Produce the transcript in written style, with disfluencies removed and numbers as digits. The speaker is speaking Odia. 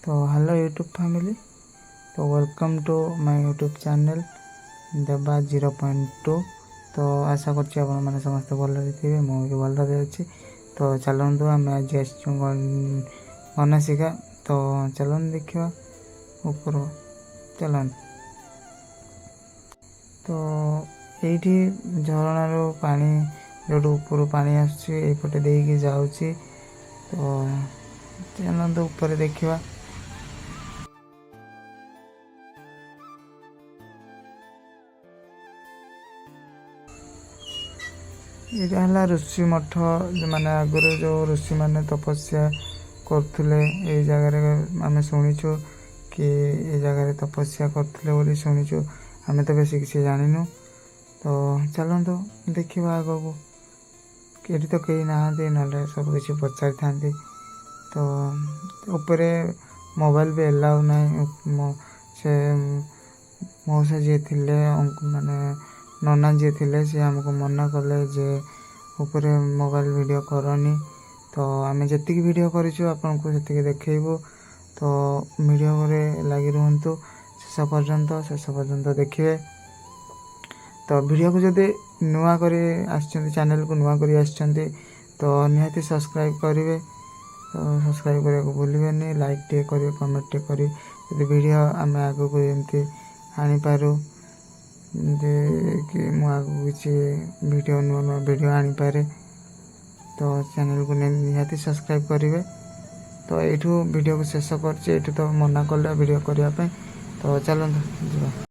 ତ ହ୍ୟାଲୋ ୟୁଟ୍ୟୁବ୍ ଫ୍ୟାମିଲି, ତ welcome to my YouTube channel ଦେବା 0.2। ତ ଆଶା କରୁଛି ଆପଣମାନେ ସମସ୍ତେ ଭଲରେ ଥିବେ, ମୁଁ ବି ଭଲରେ ଅଛି। ତ ଚାଲନ୍ତୁ, ଆମେ ଆଜି ଆସିଛୁ ଗନାସିକା। ତ ଚାଲନ୍ତୁ ଦେଖିବା ଉପରୁ, ଚାଲନ୍ତୁ। ତ ଏଇଠି ଝରଣାରୁ ପାଣି, ଯେଉଁଠୁ ଉପରୁ ପାଣି ଆସୁଛି, ଏଇପଟେ ଦେଇକି ଯାଉଛି। ତ ଚାଲନ୍ତୁ ଉପରେ ଦେଖିବା। ଏଇଟା ହେଲା ଋଷି ମଠ। ମାନେ ଆଗରୁ ଯେଉଁ ଋଷିମାନେ ତପସ୍ୟା କରୁଥିଲେ ଏଇ ଜାଗାରେ, ଆମେ ଶୁଣିଛୁ କି ଏ ଜାଗାରେ ତପସ୍ୟା କରୁଥିଲେ ବୋଲି ଶୁଣିଛୁ। ଆମେ ତ ବେଶୀ କିଛି ଜାଣିନୁ। ତ ଚାଲନ୍ତୁ ଦେଖିବା ଆଗକୁ। ଏଠି ତ କେହି ନାହାନ୍ତି, ନହେଲେ ସବୁ କିଛି ପଚାରିଥାନ୍ତି। ତ ଉପରେ ମୋବାଇଲ ବି ଏଲାଉ ନାହିଁ। ସେ ମଉସା ଯିଏ ଥିଲେ, ମାନେ ନନା ଯିଏ ଥିଲେ, ସିଏ ଆମକୁ ମନା କଲେ ଯେ ଉପରେ ମୋବାଇଲ ଭିଡ଼ିଓ କରନି। ତ ଆମେ ଯେତିକି ଭିଡ଼ିଓ କରିଛୁ, ଆପଣଙ୍କୁ ସେତିକି ଦେଖେଇବୁ। ତ ଭିଡ଼ିଓରେ ଲାଗି ରୁହନ୍ତୁ ଶେଷ ପର୍ଯ୍ୟନ୍ତ, ଶେଷ ପର୍ଯ୍ୟନ୍ତ ଦେଖିବେ। ତ ଭିଡ଼ିଓକୁ ଯଦି ନୂଆ କରି ଆସିଛନ୍ତି, ଚ୍ୟାନେଲକୁ ନୂଆ କରି ଆସିଛନ୍ତି, ତ ନିହାତି ସବସ୍କ୍ରାଇବ୍ କରିବେ। ତ ସବସ୍କ୍ରାଇବ୍ କରିବାକୁ ଭୁଲିବେନି, ଲାଇକ୍ ଟିକେ କରିବେ, କମେଣ୍ଟ ଟିକେ କରିବେ। ଯଦି ଭିଡ଼ିଓ ଆମେ ଆଗକୁ ଏମିତି ଆଣିପାରୁ, ଏମିତି କି ମୁଁ ଆଗକୁ କିଛି ଭିଡ଼ିଓ, ନୂଆ ନୂଆ ଭିଡ଼ିଓ ଆଣିପାରେ, ତ ଚ୍ୟାନେଲକୁ ନିହାତି ସବସ୍କ୍ରାଇବ୍ କରିବେ। ତ ଏଇଠୁ ଭିଡ଼ିଓକୁ ଶେଷ କରୁଛି। ଏଇଠୁ ତ ମନା କଲେ ଭିଡ଼ିଓ କରିବା ପାଇଁ। ତ ଚାଲନ୍ତୁ ଯିବା।